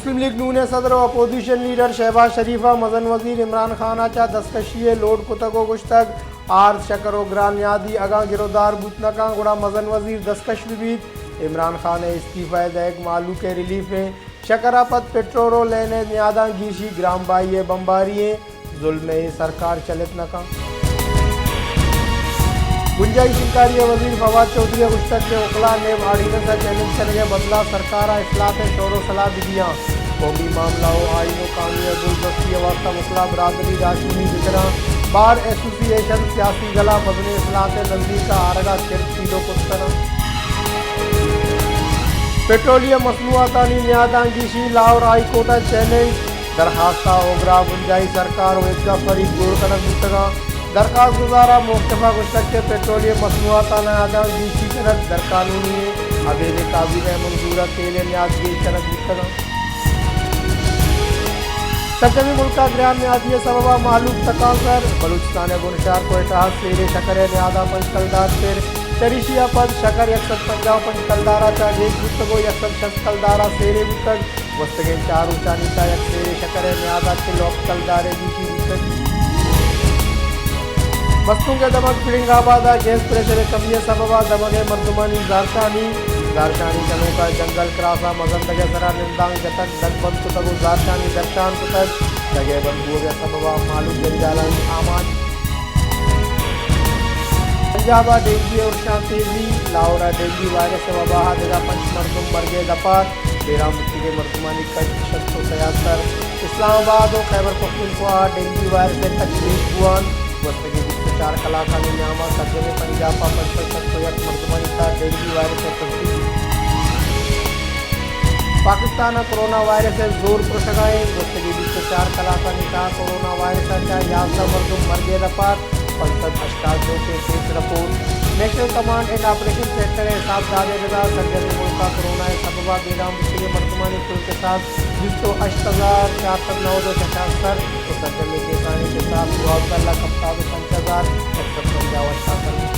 مسلم لیگ نون ءِ صدر ءُ اپوزیشن لیڈر شہباز شریف ءَ مزن وزیر عمران خان ءَ چہ دستکشی ءِ لوڈ کتگ ءُ گوشتگ، آرت، شکر ءُ گران نیادی اگاں گرودار بوت نہ کنت، گڑا مزن وزیر دستکش بہ بیت۔ عمران خان ءِ استعفی ءِ دئیگ مہلوک ءِ ریلیف ایں۔ شکر ءَ پد پٹرول ءُ لین ءِ نیاداں گیشی، گران بہائی ءِ بمباری ایں۔ ظلم ءِ اے سرکار چلت نہ کنت۔ بنجاہی شنگکاری ءِ وزیر فواد چوہدری ءَ گوشتگ کہ وکلاءَ نیب آرڈیننس ءَ چیلنج کنگ ءِ بدل ءَ سرکار ءَ اصلاحات ءِ شور ءُ سلاہ بہ دیاں۔ قومی معاملہ ءُ آئین ءُ قانون ءِ بزرستی ءِ واستہ وکلاء برادری راہشونی بہ کناں۔ بار ایسوسی ایشن سیاسی گل ءَ مزنیں اصلاحات ءِ نزیک ءَ آرگ ءَ کرد پیلو کت کناں۔ پٹرولیم مصنوعاتانی نیاداں گیشی، لاہور ہائی کورٹ ءَ چیلنج۔ درخواست ءَ اوگرا بنجاہی سرکار ءُ ہچ گپ فریق جوڑ کنگ بوتگ اَنت۔ درخواست گزار ءَ موقف ءَ گوشتگ کہ پٹرولیم مصنوعات ءِ نیاداں گیشی کنگ غیر قانونی اِنت، ابید ءَ کابینہ ءِ منظور ءَ تیل ءِ نیاد گیش کنگ بوتگ اَنت۔ سرجمیں ملک ءَ گران نیادی ءِ سبب ءَ مہلوک تکانسر، بلوچستان ءِ بنشہر کوئٹہ ءَ سیل ءِ شکر ءِ نیاد ءَ پنچ کلدار پر، چریشی ءَ پد شکر یک سد پنجاہ ءُ پنچ کلدار ءَ چہ گیش بوتگ ءُ یک سد شست کلدار ءَ سیل ءَ بوتگ۔ گوستگیں چار روچانی تہا یک سیرے شکر ءِ نیاد ءَ چل ءُ ہپت کلدارے گیشی بوتگ۔ مستونگ ءِ دمگ پلنگ آباد ءَ گیس پریشر ءِ کمی ءِ سبب ءَ دمگ ءِ مردمانی زہرشانی، زہرشانی کنوک ءَ جنگل کراس ءَ مزندگ ءِ سرا نندانک جتگ، دگ بند کتگ ءُ زہرشانی درشان کتگ۔ دگ ءِ بند بوگ ءِ سبب ءَ مہلوک جنجالانی آماچ۔ پنجاب ءَ ڈینگی ءِ ارشاں تیزی، لاہور ءَ ڈینگی وائرس ءِ وبا ءَ دگہ پنچ مردم مرگ ءِ دپ ءَ، بیران بوتگیں مردمانی کچ شست ءُ سیاہ سر۔ اسلام آباد ءُ خیبر پختونخوا ءَ ڈینگی وائرس ءِ کچ گیش بوان۔ گوستگیں بیست ءُ چار کلاکانی نیام ءَ سرجمیں پنجاب ءَ پنچ سد شست ءُ یک مردمانی تہا ڈینگی وائرس ءِ تصدیق۔ پاکستان ءَ کرونا وائرس ءِ زور پرشگ ءَ اِنت۔ گوستگیں بیست ءُ چار کلاکانی تہا کرونا وائرس ءَ چہ یازدہ مردم مرگ ءِ دپ ءَ، پنچ سد ہشتاد نوکیں case report. National command and operation centre ءِ حساب داد ءِ ردا سرجمیں ملک ءَ کرونا ءِ سبب ءَ بیران بوتگیں مردمانی کل کساس بیست ءُ ہشت ہزار چار سد نود ءُ شش ءَ سر ءُ سرجمیں کیسانی کساس دوازدہ لکھ ہپتاد ءُ پنچ ہزار یک سد پنجاہ ءُ ہشت ءَ سر۔